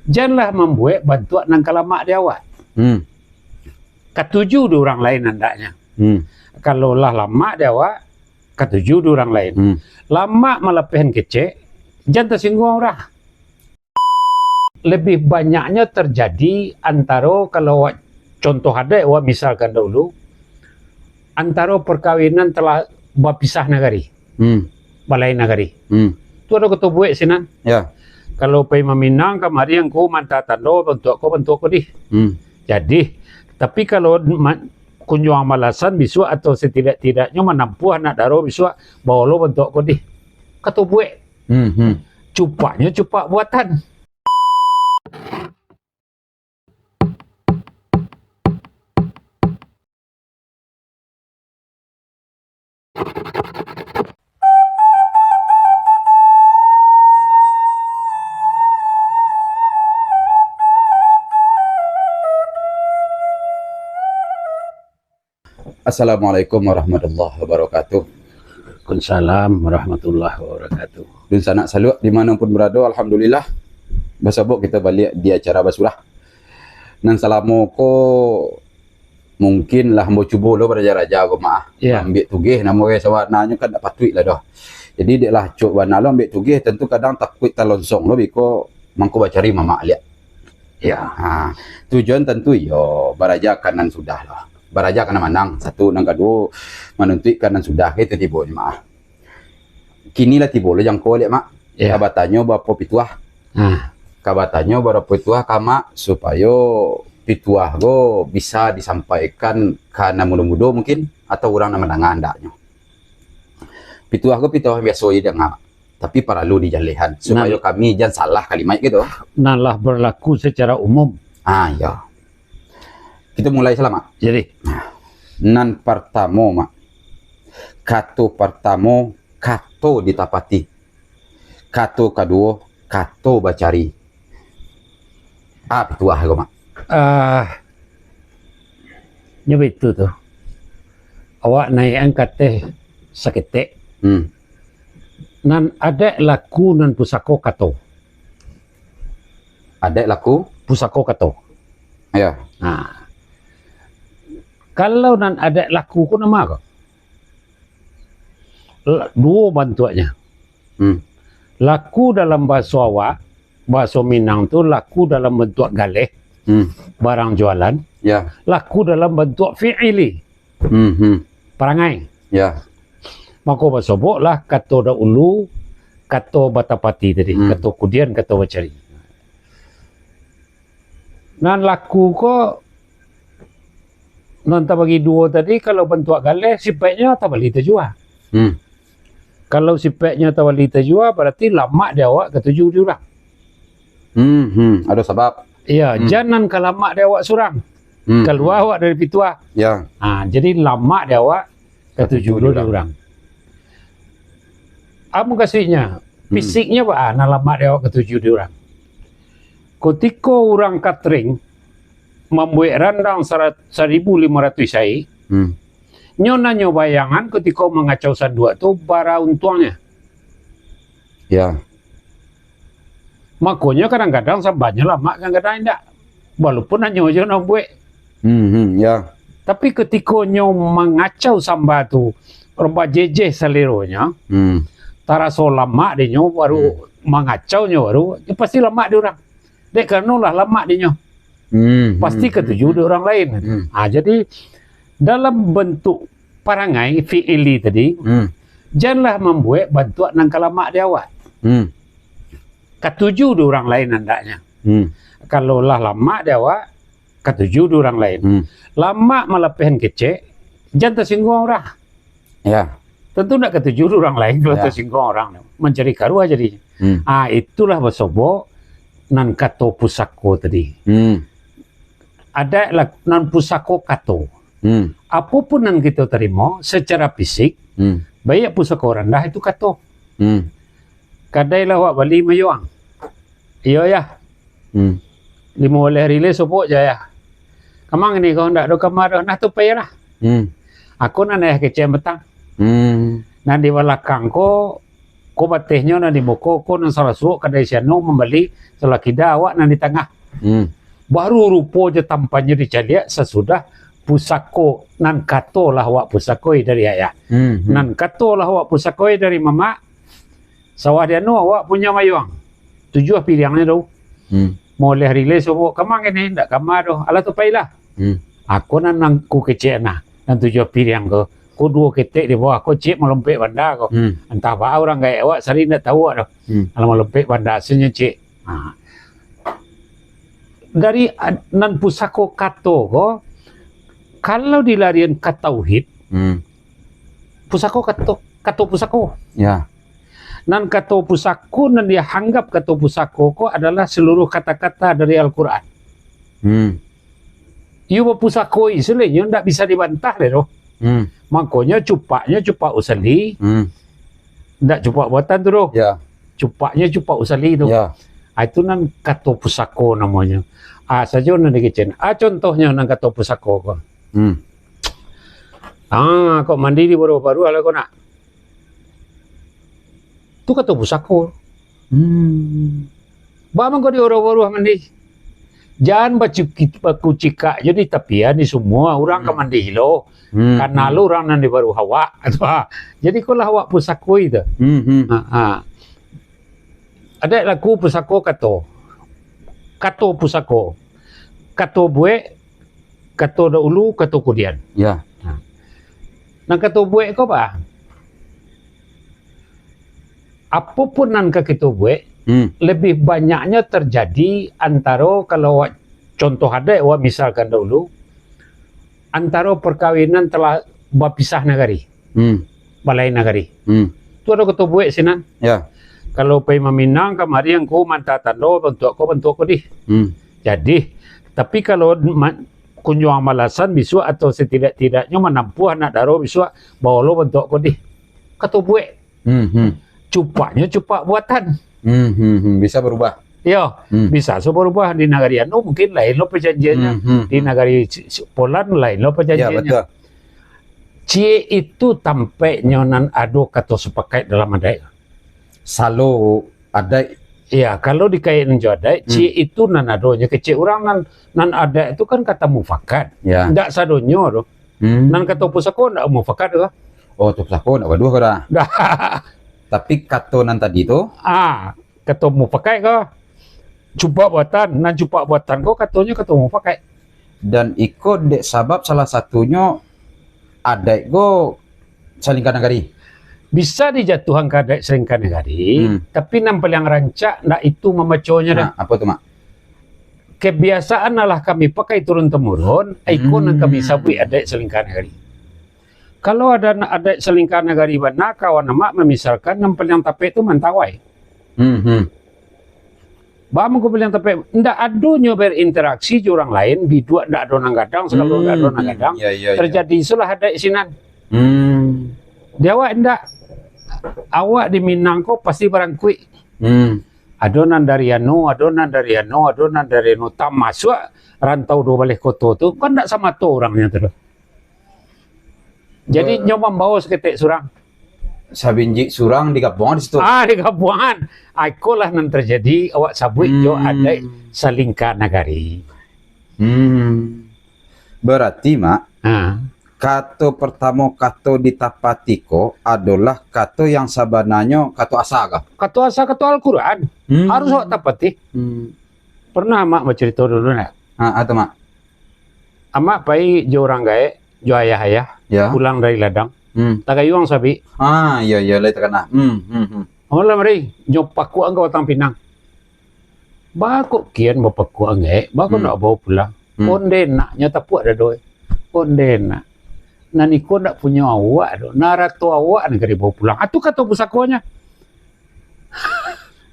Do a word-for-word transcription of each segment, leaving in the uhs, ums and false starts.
Janlah mambuek bantuak nan ka lamak di awak. Hmm. Katuju di urang lain andaknyo. Hmm. Kalau lah lamak di awak, katuju di urang lain. Hmm. Lamak malapehan kecek, jan tasingguang urang. Lebih banyaknyo terjadi antaro, kalau awak contoh adaik, awak misalkan dahulu, antaro perkawinan telah bapisah nagari, Hmm. balain nagari. Hmm. Tu ado kato buek sinan. Ya. Kalau pai maminang kamari, angku maanta tando bantuak ko, bantuak ko dih. Hmm. Jadi, tapi kalau ma-, kunjuang balasan bisuak atau setidak-tidaknyo manampuah anak daro bisuak, bawa lo bantuak ko dih. Kato buek. Hmm, hmm. Cupaknyo cupak buatan. Assalamualaikum warahmatullahi wabarakatuh. Waalaikumsalam warahmatullahi wabarakatuh. Dunsanak saluak, di mano pun barado, alhamdulillah, basobok kito baliak di acara basurah. Nan salamo ko, mungkin lah ambo cubo lo baraja-raja ko, Mak. Ya. Ambiak tugeh, namo urang sabananyo kan dak patuik lah doh. Jadi, dek lah acok bana lo ambiak tugeh, tantu kadang takuik talonsong lo, biko mangko bacari mamak liak. Ya. Ha, tujuan tantu iyo, baraja ka nan sudah lah. Baraja ka nan manang, satu, nan kaduo, manuntuik ka nan sudah, ka itu tibonyo, Mak. Kini lah tibo lo jangko liak, Mak. Ya. Ka batanyo barapo pituah. Ha. Ka batanyo barapo pituah ka Mak, supayo pituah ko bisa disampaikan ka nan mudo-mudo mungkin, atau urang nan mandanga andaknyo. Pituah ko pituah biaso je danga, Mak. Tapi paralu dijalehan, supayo Nan- kami jan salah kalimat gitu. Nan lah berlaku secara umum. Ah, ya. Kita mulai salah, Mak. Jadi. Nah, nan partamo, Mak. Kato partamo, kato ditapati. Kato kaduo, kato bacari. Ah, pituah ko, Mak. Ah, nyo baitu tu. Awak naiakan ka ateh saketek. Hmm. Nan adaik laku, nan pusako kato. Adaik laku? Pusako kato. Ya. Nah. Kalau nan adaik laku ko namo ko? La-, duo bantuaknyo. Hmm. Laku dalam bahaso awak, bahaso Minang tu laku dalam bantuak galeh, Hmm. barang jualan. Ya. Laku dalam bantuak fi'ili. Hmm, hmm. Parangai. Ya. Mako basoboklah kato dahulu, kato batapati tadi, Hmm. kato kudian, kato bacari. Nan laku ko, nan tabagi duo tadi, kalau bantuak galeh, sipaiknyo tabali tajua. Hmm. Kalau sipaiknyo tabali tajua, bararti lamak di awak katuju di urang. Hmm, hmm. Ado sabab. Iya, Hmm. jan nan ka lamak di awak surang. Hmm, Kalua hmm. awak dari pituah. Ya. Ha, jadi lamak di awak katuju Katuju di di urang. urang. Apo mukasuiknyo? Hmm. Fisiknyo baa nan lamak di awak katuju di urang? Kutiko urang katring mambuek randang sara-, saribu limo ratuih saik, Hmm. nyo nanyo bayangan kutiko mangacau sanduak tu bara untuangnyo. Ya. Makonyo kadang-kadang sambanyo lamak, kadang-kadang indak. Walaupun hanyo jo nan buek. Hmm, hmm, ya. Tapi kutiko nyo mangacau samba tu, bajejeh saleronyo, Hmm. taraso lamak dinyo, baru Hmm. mangacau nyo baru, yo pasti lamak di urang. Dek karano lah lamak dinyo. Hmm, Pasti hmm, katuju hmm, di urang lain. hmm. Ha, jadi, dalam bantuak parangai, fi'ili tadi, Hmm. janlah mambuek bantuak nan ka lamak di awak. Hmm. Katuju di urang lain andaknyo. Hmm. Kalau lah lamak di awak, katuju di urang lain. Hmm. Lamak malapehan kecek, jan tasingguang urang. Ya. Tantu ndak katuju di urang lain kalau Ya. tasingguang urang. Mancari karuah jadi. Hmm. Ah, itulah basobok nan kato pusako tadi. Hmm. Adaik lah nan pusako kato. Hmm. Apo pun nan kito tarimo secara fisik, Hmm. baiak pusako randah itu kato. Hmm. Kadai lah awak bali mayuang. Iyo, Yah. Hmm. Limo baleh rilih sobok ja, Yah. Kamang ni kau ndak ado kama doh, nah tu pai lah. Hmm. Aku nan ayah kecek matang. Hmm. Nan di balakang ko Ko batehnyo nan di muko, ko nan salah suok ka dari siano mambali, salah kida awak nan di tangah. Hmm. Baru rupo jo tampannyo dicaliak sasudah pusako, nan kato lah awak pusakoi dari ayah. Hmm, hmm. Nan kato lah awak pusakoi dari mamak, sawah di anu awak punyo mayuang. Tujuah piriangnyo tu. Hmm. Moleh rileh sobok, kama kini, ndak kama doh. Alah tu pailah. Hmm. Ako nan, nan ku kecek nah, nan tujuah piriang ko. Ko duo ketek di bawah ko, ciek malompek banda ko. Hmm. Antah baa urang gaek awak sari ndak tahu awak doh. Hmm. Alah malompek banda, asinyo ciek. Ha. Dari ad-, nan pusako kato ko, kalau dilarian ka tauhid, hmm, pusako kato, kato pusako. Ya. Nan kato pusako, nan dia anggap kato pusako ko adalah seluruh kata-kata dari Al-Quran. Hmm. Iyo bapusakoi, sulainnyo ndak bisa dibantah deh doh. Hmm. Makonyo cupaknyo cupak usali, hmm, ndak cupak buatan tu doh. Ya. Cupaknyo cupak usali tu. Ya. Ah, itu nan kato pusako namonyo. Ah, sajo nan dikecek. Ah, contohnyo nan kato pusako ko. Hmm. Ah, kok mandi di baruah-baruah lah kok nak. Tu kato pusako. Hmm. Baa mangko di baruah-baruah mandi? Jan bacuki-, bakucikak jo di tapian di sumua, urang ka, hmm, mandi lo. Hmm, kana, hmm, lo urang nan di baruah awak. Jadi ko lah awak pusakoi tu. Hmm, hmm. Ha, ha. Adaik laku pusako kato. Kato pusako. Kato buek, kato dahulu, kato kudian. Ya. Nah. Nan kato buek ko, Pak, apo pun nan ka kito buek, hmm, lebih banyaknyo terjadi antaro, kalau awak contoh adaik, awak misalkan dahulu, antaro perkawinan telah bapisah nagari. Hmm. Balain nagari. Hmm. Tu ado kato buek sinan. Ya. Kalau pai maminang kamari, angku manta tando bantuak ko, bantuak ko dih. Hmm. Jadi, tapi kalau ma-, kunjuang balasan bisuak atau setidak-tidaknyo manampuah anak daro bisuak, bawa lo bantuak ko dih. Kato buek. Hmm, hmm. Cupaknyo cupak buatan. Hmm, hmm, hmm. Bisa berubah. Iyo, hmm, bisa so berubah. Di nagari anu mungkin lain lo perjanjiannyo. Hmm, hmm, hmm. Di nagari si-, si-, Polan lain lo perjanjiannyo. Ya, betul. Ciek itu tampeknyo nan ado kato sapakaik dalam adaik. Salo adaik. Iya, kalau dikaitan jo adaik, hmm, ciek itu nan adonyo. Kecek urang nan, nan adaik tu kan kata mufakat. Ya. Ndak sadonyo tu. Hmm. Nan kato pusako ndak mufakat tu. Oh, tu pusako ndak gaduah ko dah. Dah. Tapi kato nan tadi tu? Ah, kato mufakat ko. Cupak buatan, nan cupak buatan ko katonyo kato mufakat. Dan iko dek sabab salah satunyo adaik ko salingka nagari. Bisa dijatuahan ka adaik salingka nagari, hmm, tapi nan paliang rancak ndak itu mambacanya dah. Nah, apo tu, Mak? Kebiasaan alah kami pakai turun-temurun, iko nan kami, hmm, sabuik adaik salingka nagari. Kalau ada na-, adaik salingka nagari bana, kawan amak mamisalkan nan paliang tapek tu mantawai. Hmm, hmm. Baa mangko paliang tapek, ndak adonyo berinteraksi jo urang lain, biduak ndak ado nan gadang, sagalo ndak ado nan, hmm, gadang. Ya, ya, ya. Terjadi isulah adaik sinan. Hmm. Di awak ndak, awak di Minang ko pasti barangkuik. Hmm. Ado nan dari anu, ado nan dari anu, ado nan dari anu, tamasuak rantau duo baleh koto tu, kan ndak samato urangnyo tu doh. Jadi, ba- nyo mambao saketek surang. Sabinjik surang digabuangan di situ. Ah, digabuangan. Ah, ikolah nan terjadi, awak sabuik jo, hmm, adaik salingka nagari. Hmm. Berarti, Mak, ah, kato pertamo kato ditapati ko adolah kato yang sabananyo kato asa ko? Kato asa, kato Al-Quran. Hmm. Harus awak tapati. Hmm. Pernah Mak bacarito dulu ndak? Ah, apo tu, Mak? Amak pai jo urang gaek, jo ayah-ayah, ya, pulang dari ladang. Hmm. Tagayuang sabik. Ah, iyo, iyo, lai takana. Hmm, hmm, hmm. Malam hari, nyo pakuakan ka batang pinang. Baa kok kian bapakuakan gaek, baa kok, hmm, ndak bao pulang? Hmm. Onde nak, nyo tapuak dado. Onde nak. Nan iko ndak punyo awak doh. Nan arato awak nan ka dibao pulang. Ah, tu kato pusakonyo.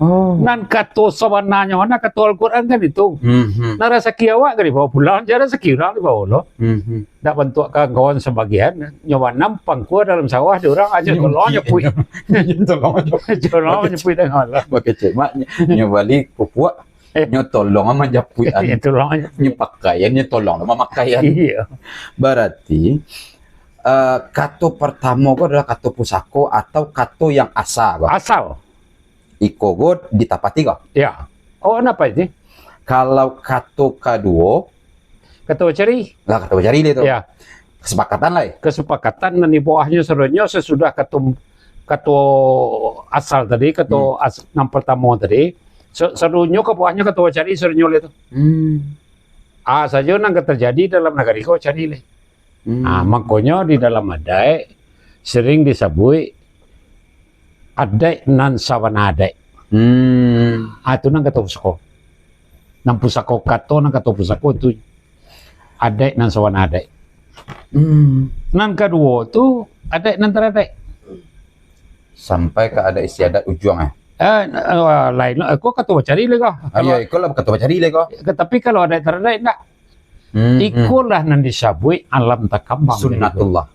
Oh. Nan kato sabananyo, nan kato Al-Quran kan itu. Mhm. Nan rasaki awak ka dibao pulang, jan rasaki urang dibao lo. Mhm. Ndak bantuak kawan-kawan sabagian, nyo banam pangkua dalam sawah di urang, ajo tolong nyo puik. Tolong nyo puik. Tolong nyo puik dengan Allah. Bakecek mak, nyo bali kupuak, eh, nyo tolong manjapuik an. Iyo, tolong nyo puik. Nyo pakaian, nyo tolong lo mamakaian. Iyo. Barati, Eh, kato partamo ko adalah kato pusako atau kato yang asa ko? Asal. Iko ko ditapati ko? Ya. Oh, napa itu? Kalau kato kaduo, kato bacari. Lah, kato bacari lah tu. Ya. Kesepakatan lah, eh? Kesepakatan nan di bawahnyo sadonyo sasudah kato, kato asal tadi, kato Hmm. as-, nan partamo tadi, sa-, sadonyo ka bawahnyo kato bacari sadonyo lah tu. Hmm. A sajo nan ka tarjadi dalam nagari ko cari lah. Hmm. Ah, makonyo di dalam adaik sering disabuik adaik nan sabana adaik. Hmm. Ah, tu nan kato pusako. Nan pusako kato, nan kato pusako tu adaik nan sabana adaik. Hmm. Nan kaduo tu adaik nan taradaik. Sampai ka adaik istiadat ujuang, eh? Eh, eh, lain lah. Ko kato bacari lah ko. Ah, iyo, iko lah kato bacari lah ko. Tapi kalau adaik taradaik, ndak. Hmm, hmm. Ikolah nan disabuik alam takambang. Sunnatullah.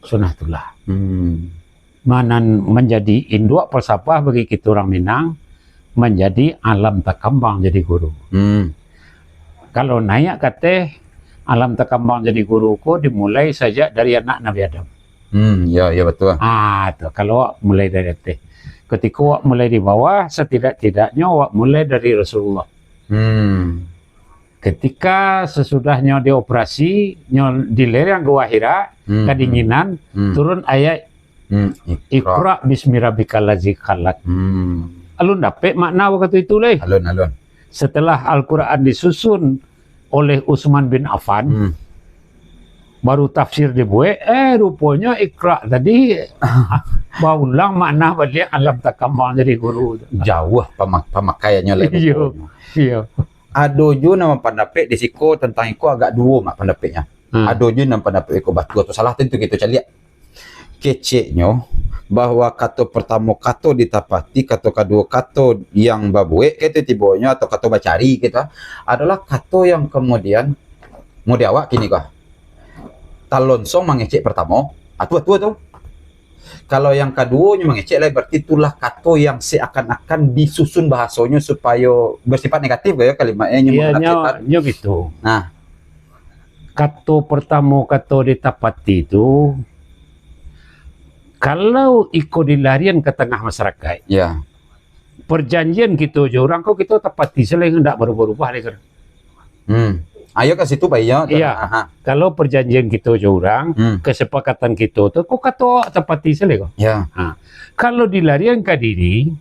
Sunnatullah. Hmm. Manan manjadi induak falsafah bagi kito urang Minang, manjadi alam takambang jadi guru. Hmm. Kalau naiak ka ateh, alam takambang jadi guru ko dimulai sajak dari anak Nabi Adam. Hmm, ya, ya, betul. Ah, tu, kalau mulai dari ateh. Ketika awak mulai di bawah, setidak-tidaknyo awak mulai dari Rasulullah. Hmm. Ketika sasudahnyo dioperasi, nyo dilereng ka akhirat, Hmm, hmm. kadinginan, Hmm. turun ayat, Hmm, Iqra. "Iqra bismi rabbikal ladzi khalaq." Hmm. Alun dapek makna wakatu itu, leh. Alun, alun. Setelah Al-Quran disusun oleh Utsman bin Affan, Hmm. baru tafsir dibuek, eh, ruponyo Iqra tadi baulang makna baliak alam takambang jadi guru tu. Jauah pama-, pamakaiannyo lah Iyo, ruponyo. iyo. Ado juo nan pandapek di siko tantang iko agak duo, Mak, pandapeknyo. Hmm. Ado juo nan pandapek iko batua atau salah, tantu kito caliak. Keceknyo, bahwa kato partamo kato ditapati, kato kaduo kato yang babuek, kato tibonyo, atau kato bacari, kato, adalah kato yang kemudian, mode awak kini ko, talonsong mangecek partamo, atu-atu tu. Kalau yang kaduonyo mangecek lai, berarti itulah kato yang seakan-akan disusun bahasonyo supayo bersifat negatif, kayak kalimatnyo, Iyo, nyo, mengatakan. nyo gitu. Nah. Kato partamo, kato ditapati tu, kalau iko dilarian ka tangah masyarakat, Ya. perjanjian kito jo urang ko, kito tapati se lai, ndak barubah-rubah lai ko. Hmm. Ayo ka situ, Pak, iyo. Iya. Aha. Kalau perjanjian kito jo urang, Hmm. kesepakatan kito tu, ko kato tapati se lai ko. Ya. Ha. Kalau dilarian ka diri,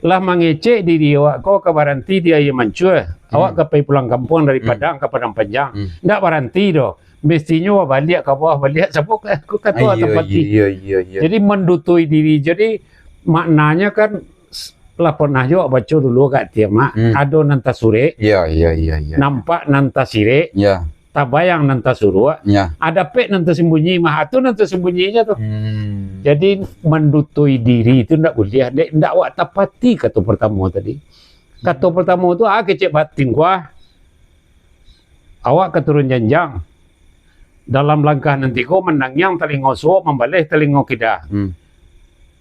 lah mangecek diri awak ko ka baranti di Aia Mancua. Hmm. Awak ka pai pulang kampuang dari Hmm. Padang ka Padang Panjang. Hmm. Ndak baranti doh. Mestinyo baliak ka bawah, baliak sabo ka, ko kato Iyo, tapati. iyo, iyo, iyo. Jadi, mandutui diri. Jadi, maknanya kan, s-, lah pernah jo awak baco dulu agak tiang, Mak. Hmm. Ado nan tasurek, Iyo, iyo, iyo, iyo. nampak nan tasirek, Iyo. tabayang nan tasuruak, Iyo. adapek nan tasambunyi, mah, atu nan tasambunyinyo tu. Hmm. Jadi, mandutui diri tu ndak buliah, dek, ndak awak tapati kato partamo tadi. Kato partamo tu, ah, kecek batin kuah. Awak ka turun janjang. Dalam langkah nan tigo, mandangiang talingo suok, mambaleh talingo kida. Hmm.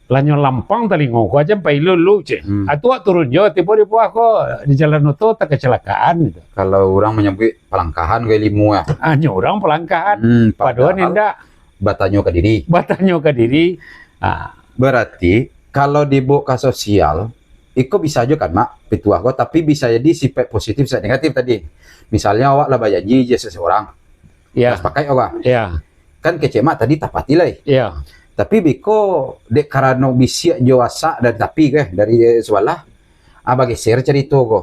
Lah nyo lampang talingo ko, jan pailo lu, cek. Hmm. Atu awak turun jo, tibo di bawah ko, di jalan oto, takacelakaan gitu. Kalau urang manyabuik palangkahan ko ilmu, ah. Ah, nyo urang palangkahan. Hmm, Padahal padahal indak. batanyo ka diri. Batanyo ka diri. Ah. Berarti, kalau dibok ka sosial, iko bisa jo kan, Mak, pituah ko, tapi bisa jadi sifat positif, sifat negatif tadi. Misalnya awak lah bajanji jo seseorang, Ya. lah sepakat awak. Ya. Kan kecek Mak tadi tapati lai. Ya. Tapi biko dek karano bisiak jo asak dan tapi keh dari sebelah, ah, bageser carito ko.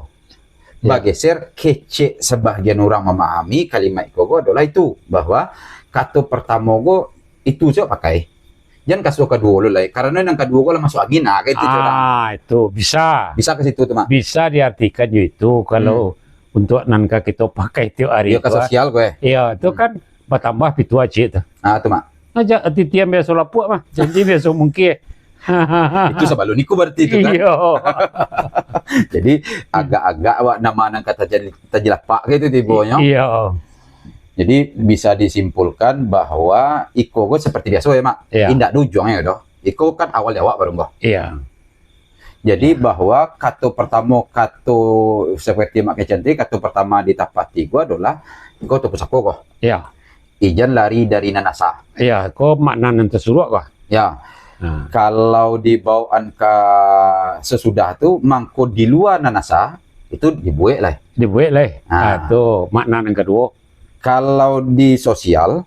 Ya. Bageser, kecek sebahagian urang mamahami kalimat iko ko adalah itu, bahwa kato partamo ko itu sajo pakai. Jan kaso kaduo lo lai, karano nan kaduo ko lah masuak angin, ah, kayak itu, Cik, urang. Ah, itu bisa. Bisa ka situ tu, Mak. Bisa diartikan jo itu, kalau Hmm. untuk nan ka kito pakai tiok hari Iyo, ka tu, ah. sosial ko, eh. Iyo, tu Hmm. kan batambah pituah ciek tu. Ah, tu, Mak. Aja titian biaso lapuak mah, janji biaso mungkin. Itu sabalun iko berarti tu, kan? Iyo. Jadi, agak-agak awak nama nan ka tajal-, tajalapak ka itu tibonyo. Iyo. Jadi, bisa disimpulkan bahwa iko ko seperti biaso ya, Mak? Iya. Indak ado ujuangnyo doh. Iko kan awal di awak baru ko. Iya. Jadi, Iya. bahwa kato partamo, kato seperti Mak Kecen tadi, kato partamo ditapati ko adolah iko tu pusako ko. Iya. Ijan lari dari nan asa. Ya, ko makna nan tasuruak ko. Ya. Ha. Kalau dibawaan ka sasudah tu, mangko di lua nan asa, itu dibuek lai. Dibuek lai. Ha. Ha, tu makna nan kaduo. Kalau di sosial,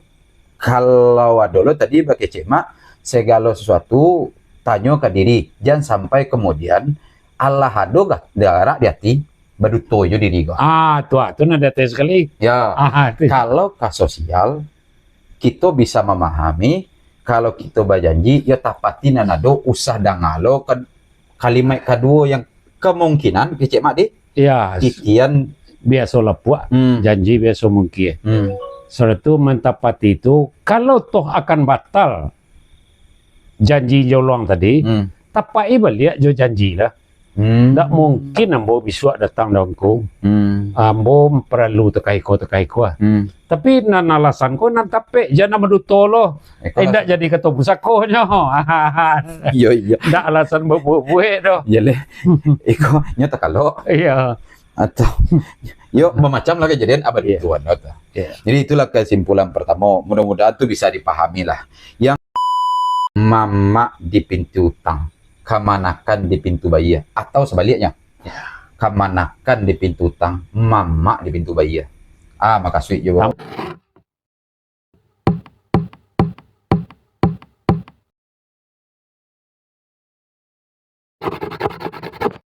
kalau ado lo tadi bakecek mak, segalo sasuatu tanyo ka diri, jan sampai kamudian alah ado ga-, garak di ati, baduto jo diri ko. Ah, tu, ah, tu nan datai sakali. Ya. Ah, tu. Kalau ka sosial, kito bisa mamahami, kalau kito bajanji, yo tapati nan ado, usah danga lo ka-, kalimat kaduo yang kemungkinan, kecek mak di, Ya, titian. Biaso lapuak, Hmm. janji biaso mungkin. Hmm. Sudah tu mantapati tu, kalau toh akan batal janji jolong tadi, Hmm. tapakai baliak jo janji lah. Hmm. Ndak mungkin ambo bisuak datang dek angku. Hmm. Ambo paralu takaiko-takaiko lah. Hmm. Tapi nan alasan ko nan tapek, jan nan baduto lo. Eh, kalau Indak jadi kato pusakonyo. Iyo, iyo. Ndak alasan babuek-buek doh. Iyo leh. Iko nyo takalok. Iya. Atau, yo, mamacam lah kejadian abah Iya. tuan, kata. Iya. Jadi itulah kesimpulan pertama. Mudah-mudahan tu bisa dipahami lah. Yang mamak di pintu utang, kamanakan di pintu bayia, atau sebaliknya, Iya. kamanakan di pintu utang, mamak di pintu bayia. Ah, makasuik jo, Bang.